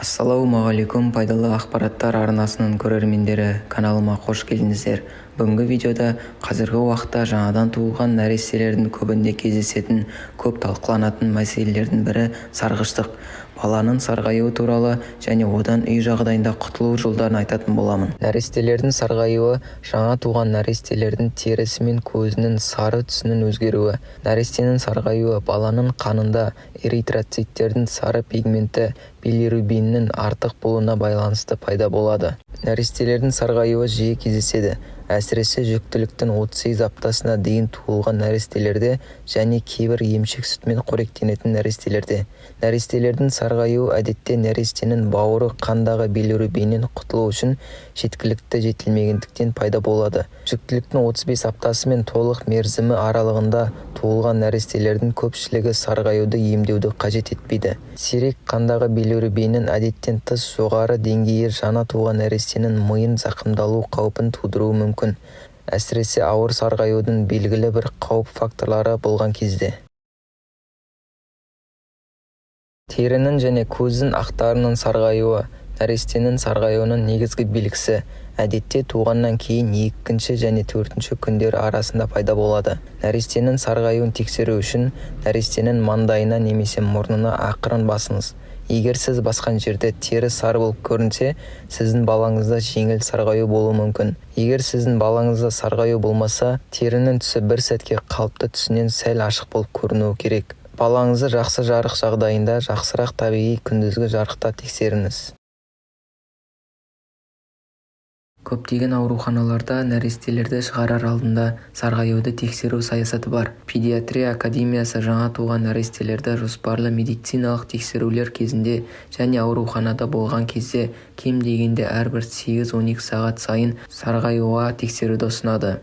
Ассалаумағалейкум, пайдалы ақпараттар арнасының көрермендері! Каналыма қош келдіңіздер! Бүгінгі видеода қазіргі уақытта жаңадан туылған нәрестелердің көбінде кездесетін, көп талқыланатын мәселелердің бірі сарғыштық. Баланың сарғаюы туралы және одан үй жағдайында құтылу жолдарын айтатын боламын. Нәрестелердің сарғаюы жаңа туған нәрестелердің терісі мен көзінің сары түсінің өзгеруі. Нәрестенің сарғаюы баланың қанында эритроциттердің сары пигменті билирубиннің артық болуына байланысты пайда болады. Нәрестелердің сарғаюы жиі кездеседі, әсіресе жүктіліктің 38 аптасына дейін туылған нәрестелерде және кейбір емшек сүтімен қоректенетін нәрестелерде. Нәрестелердің сарғаюы әдетте нәрестенің бауыры қандағы билирубиннен құтылу үшін жеткілікті жетілмегендіктен пайда болады. Жүктіліктің 35 аптасы мен толық мерзімі аралығында туылған нәрестелердің көпшілігі сарғаюды емдеуді қажет етпейді. Сирек қандағы билирубиннің әдеттен тыс жоғары деңгейі жаңа туған нәрестенің миын зақымдалу қаупін тудыруы мүмкін, әсіресе ауыр сарғаюдың белгілі бір қауіп факторлары болған кезде. Терінің және көздің ақтарының сарғаюы нәрестенің сарғаюының негізгі белгісі, әдетте туғаннан кейін екінші және төртінші күндері арасында пайда болады. Нәрестенің сарғаюын тексеру үшін нәрестенің маңдайына немесе мұрнына ақырын басыңыз. Егер сіз басқан жерде тері сары болып көрінсе, сіздің балаңызда жеңіл сарғаю болуы мүмкін. Егер сіздің балаңызда сарғаю болмаса, терінің түсі бір сәтке қалыпты түсінен сәл ашық болып көрінуі керек. Балаңызды жақсы жарық жағдайында, жақсырақ табиғи күндізгі жарықта тексеріңіз. Көптеген ауруханаларда нәрестелерді шығарар алдында сарғаюды тексеру саясаты бар. Педиатрия академиясы жаңа туған нәрестелерді жоспарлы медициналық тексерулер кезінде және ауруханада болған кезде кем дегенде әрбір 8-12 сағат сайын сарғаюға тексеруді ұсынады.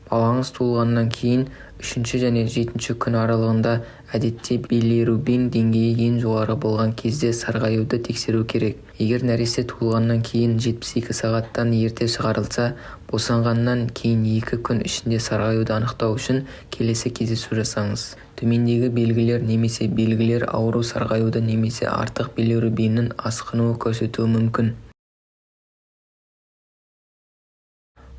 Балаңыз туылғаннан кейін үшінші және жетінші күн аралығында, әдетте билирубин деңгейі ең жоғары болған кезде сарғаюды тексеру керек. Егер нәресте туылғаннан кейін 72 сағаттан ерте шығарылса, босанғаннан кейін 2 күн ішінде сарғаюды анықтау үшін келесі кездесу жасаңыз. Төмендегі белгілер немесе белгілер ауру сарғаюды немесе артық билирубиннің асқынуын көрсетуі мүмкін.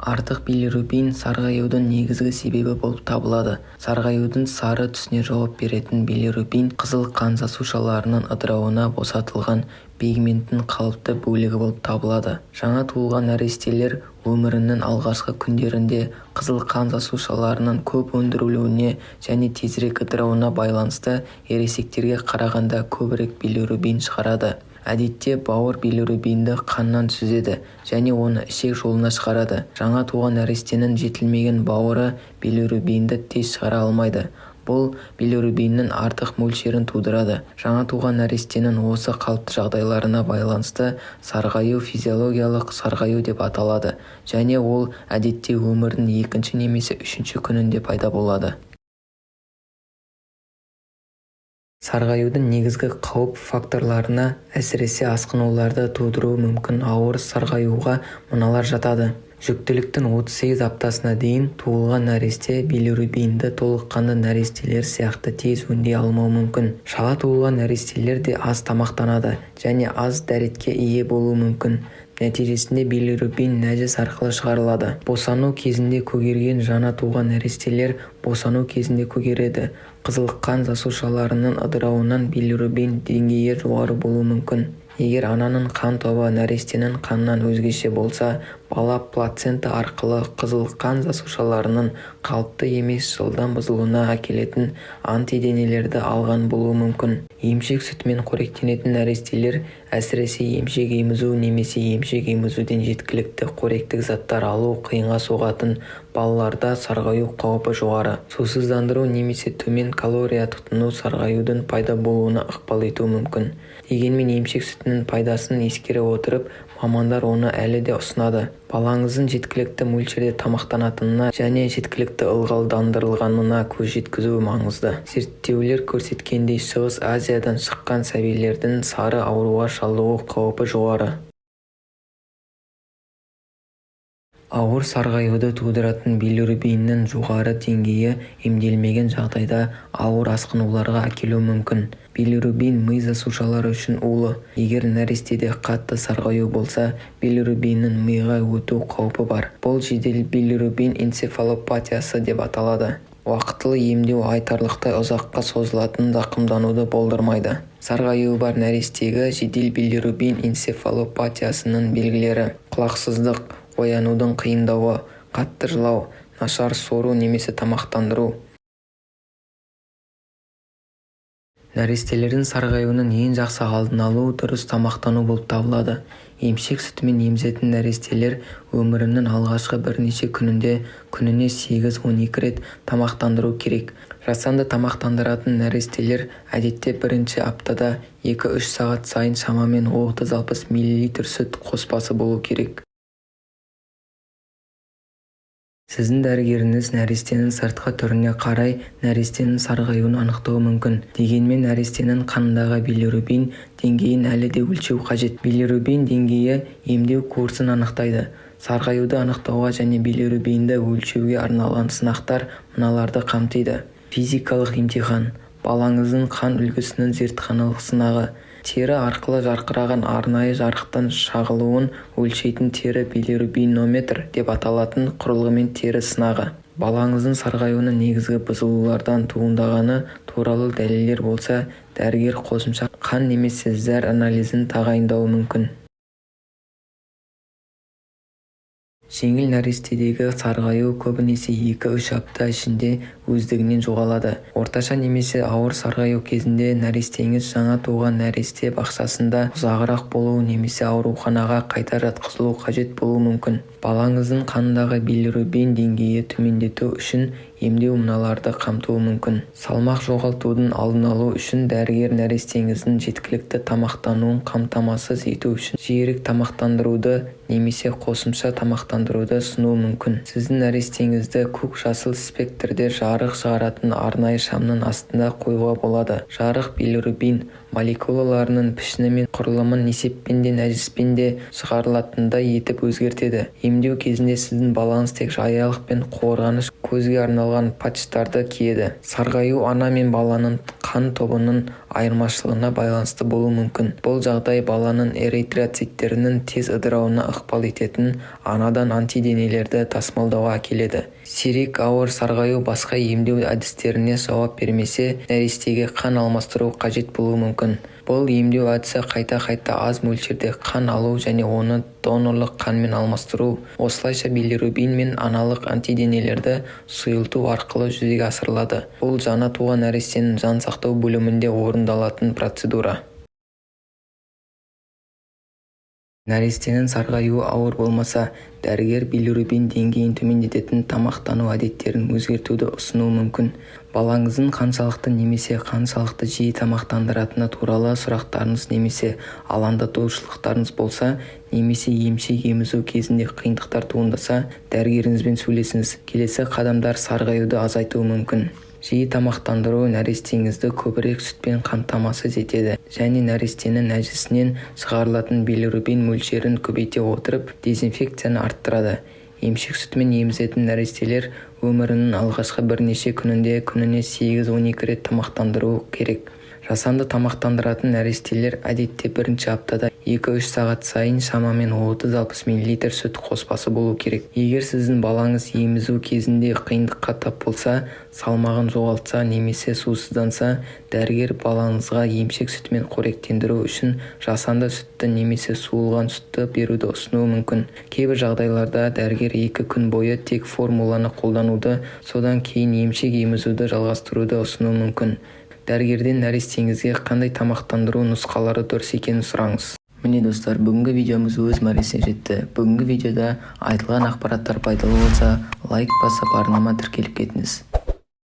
Артық билирубин сарғаюдың негізгі себебі болып табылады. Сарғаюдың сары түсіне жауап беретін билирубин қызыл қан жасушаларының ыдырауынан босатылған пигменттің қалыпты бөлігі болып табылады. Жаңа туылған нәрестелер өмірінің алғашқы күндерінде қызыл қан жасушаларының көп өндірілуіне және тезірек ыдырауына байланысты ересектерге қарағанда көбірек билирубин шығарады. Әдетте бауыр билирубинді қаннан сүзеді және оны ішек жолына шығарады. Жаңа туған нәрестенің жетілмеген бауыры билирубинді тез шығара алмайды. Бұл билирубиннің артық мөлшерін тудырады. Жаңа туған нәрестенің осы қалыпты жағдайларына байланысты сарғаю физиологиялық сарғаю деп аталады және ол әдетте өмірдің екінші немесе үшінші күнінде пайда болады. Сарғаюдың негізгі қауіп факторларына, әсіресе асқынуларды тудыруы мүмкін ауыр сарғаюға мыналар жатады. Жүктіліктің 38 аптасына дейін туылған нәресте билирубинді толыққанды нәрестелер сияқты тез өңдей алмауы мүмкін. Шала туылған нәрестелер де аз тамақтанады және аз дәретке ие болуы мүмкін. Нәтижесінде билирубин нәжіс арқылы шығарылады. Босану кезінде көгерген жаңа туған нәрестелер босану кезінде көгереді. Қызыл қан жасушаларының ыдырауынан билирубин деңгейі жоғары болуы мүмкін. Егер ананың қан тобы нәрестенің қанынан өзгеше болса, бала плацента арқылы қызыл қан жасушаларының қалыпты емес жылдам бұзылуына әкелетін антиденелерді алған болуы мүмкін. Емшек сүтімен қоректенетін нәрестелер, әсіресе емшек емізу немесе емшек емізуден жеткілікті қоректік заттар алу қиынға соғатын балаларда сарғаю қаупі жоғары. Сусыздандыру немесе төмен калория тұтыну сарғаюдың пайда болуына ықпал етуі мүмкін. Дегенмен емшек сүтінің пайдасын ескере отырып, мамандар оны әлі де ұсынады. Балаңыздың жеткілікті мөлшерде тамақтанатынына және жеткілікті ылғалдандырылғанына көз жеткізу маңызды. Зерттеулер көрсеткендей, Шығыс Азиядан шыққан сәбилердің сары ауруға шалдығу қаупі жоғары. Ауыр сарғаюды тудыратын билирубиннің жоғары деңгейі емделмеген жағдайда ауыр асқынуларға әкелуі мүмкін. Билирубин ми жасушалары үшін улы. Егер нәрестеде қатты сарғаю болса, билирубиннің миға өту қаупі бар. Бұл жедел билирубин энцефалопатиясы деп аталады. Уақтылы емдеу айтарлықтай ұзаққа созылатын зақымдануды болдырмайды. Сарғаюы бар нәрестедегі жедел билирубин энцефалопатиясының белгілері: құлақсыздық, оянудың қиындауы, қатты жылау, нашар сору немесе тамақтандыру. Нәрестелердің сарғаюының ең жақсы алдын алу дұрыс тамақтану болып табылады. Емшек сүтімен емізетін нәрестелер өмірінің алғашқы бірнеше күнінде күніне 8-12 рет тамақтандыру керек. Жасанды тамақтандыратын нәрестелер әдетте бірінші аптада 2-3 сағат сайын шамамен 30-60 мл сүт қоспасы болу керек. Сіздің дәрігеріңіз нәрестенің сыртқы түріне қарай нәрестенің сарғаюын анықтауы мүмкін. Дегенмен нәрестенің қанындағы билирубин деңгейін әлі де өлшеу қажет. Билирубин деңгейі емдеу курсын анықтайды. Сарғаюды анықтауға және билирубинді өлшеуге арналған сынақтар мыналарды қамтиды: физикалық емтихан, балаңыздың қан үлгісінің зертханалық сынағы, тері арқылы жарқыраған арнайы жарықтың шағылуын өлшейтін тері билирубинометр деп аталатын құрылғымен тері сынағы. Балаңыздың сарғаюының негізгі бұзылулардан туындағаны туралы дәлелдер болса, дәрігер қосымша қан немесе зәр анализін тағайындауы мүмкін. Жеңіл нәрестедегі сарғаю көбінесе 2-3 апта ішінде өздігінен жоғалады. Орташа немесе ауыр сарғаю кезінде нәрестеңіз жаңа туған нәресте бақшасында ұзағырақ болуы немесе ауруханаға қайта жатқызылуы қажет болуы мүмкін. Балаңыздың қанындағы билирубин деңгейін төмендету үшін емдеу мыналарды қамтуы мүмкін. Салмақ жоғалтудың алдын алу үшін дәрігер нәрестеңіздің жеткілікті тамақтануын қамтамасыз ету үшін жиірек тамақтандыруды немесе қосымша тамақтандыруды ұсынуы мүмкін. Сіздің нәрестеңізді көк-жасыл спектрде жарық шығаратын арнайы шамның астында қоюға болады. Жарық билирубин молекулаларының пішіні мен құрылымын несеппен де, нәжіспен де шығарылатындай етіп өзгертеді. Емдеу кезінде сіздің балаңыз тек жаялық пен қорғаныш көзге арналған патчтарды киеді. Сарғаю ана мен баланың қан тобының айырмашылығына байланысты болуы мүмкін. Бұл жағдай баланың эритроциттерінің тез ыдырауына ықпал ететін анадан антиденелерді тасымалдауға әкеледі. Сирек ауыр сарғаю басқа емдеу әдістеріне жауап бермесе, нәрестеге қан алмастыру қажет болуы мүмкін. Бұл емдеу әдісі қайта-қайта аз мөлшерде қан алу және оны донорлық қанмен алмастыру, осылайша билирубин мен аналық антиденелерді сұйылту арқылы жүзеге асырылады. Бұл жаңа туған нәрестенің жан сақтау бөлімінде орындалатын процедура. Нәрестенің сарғаюы ауыр болмаса, дәрігер билирубин деңгейін төмендететін тамақтану әдеттерін өзгертуді ұсынуы мүмкін. Балаңыздың қаншалықты немесе қаншалықты жиі тамақтандыратыны туралы сұрақтарыңыз немесе алаңдаушылықтарыңыз болса, немесе емшек емізу кезінде қиындықтар туындаса, дәрігеріңізбен сөйлесіңіз. Келесі қадамдар сарғаюды азайтуы мүмкін. Жиі тамақтандыру нәрестеңізді көбірек сүтпен қамтамасыз етеді және нәрестенің нәжісінен шығарылатын билирубин мөлшерін көбейте отырып, дезинфекцияны арттырады. Емшек сүтімен емізетін нәрестелер өмірінің алғашқы бірнеше күнінде күніне 8-12 рет тамақтандыруы керек. Жасанды тамақтандыратын нәрестелер әдетте бірінші аптада 2-3 сағат сайын шамамен 30-60 мл сүт қоспасы болу керек. Егер сіздің балаңыз емізу кезінде қиындыққа тап болса, салмағын жоғалтса немесе сусызданса, дәрігер балаңызға емшек сүтімен қоректендіру үшін жасанды сүтті немесе суылған сүтті беруді ұсынуы мүмкін. Кейбір жағдайларда дәрігер 2 күн бойы тек формуланы қолдануды, содан кейін емшек емізуді жалғастыруды ұсынуы мүмкін. Дәрігерден нәрестеңізге қандай тамақтандыру нұсқалары дұрыс екенін сұраңыз. Міне достар, бүгінгі видеомыз өз мәресіне жетті. Бүгінгі видеода айтылған ақпараттар пайдалы болса, лайк басып, арнама тіркеліп кетіңіз.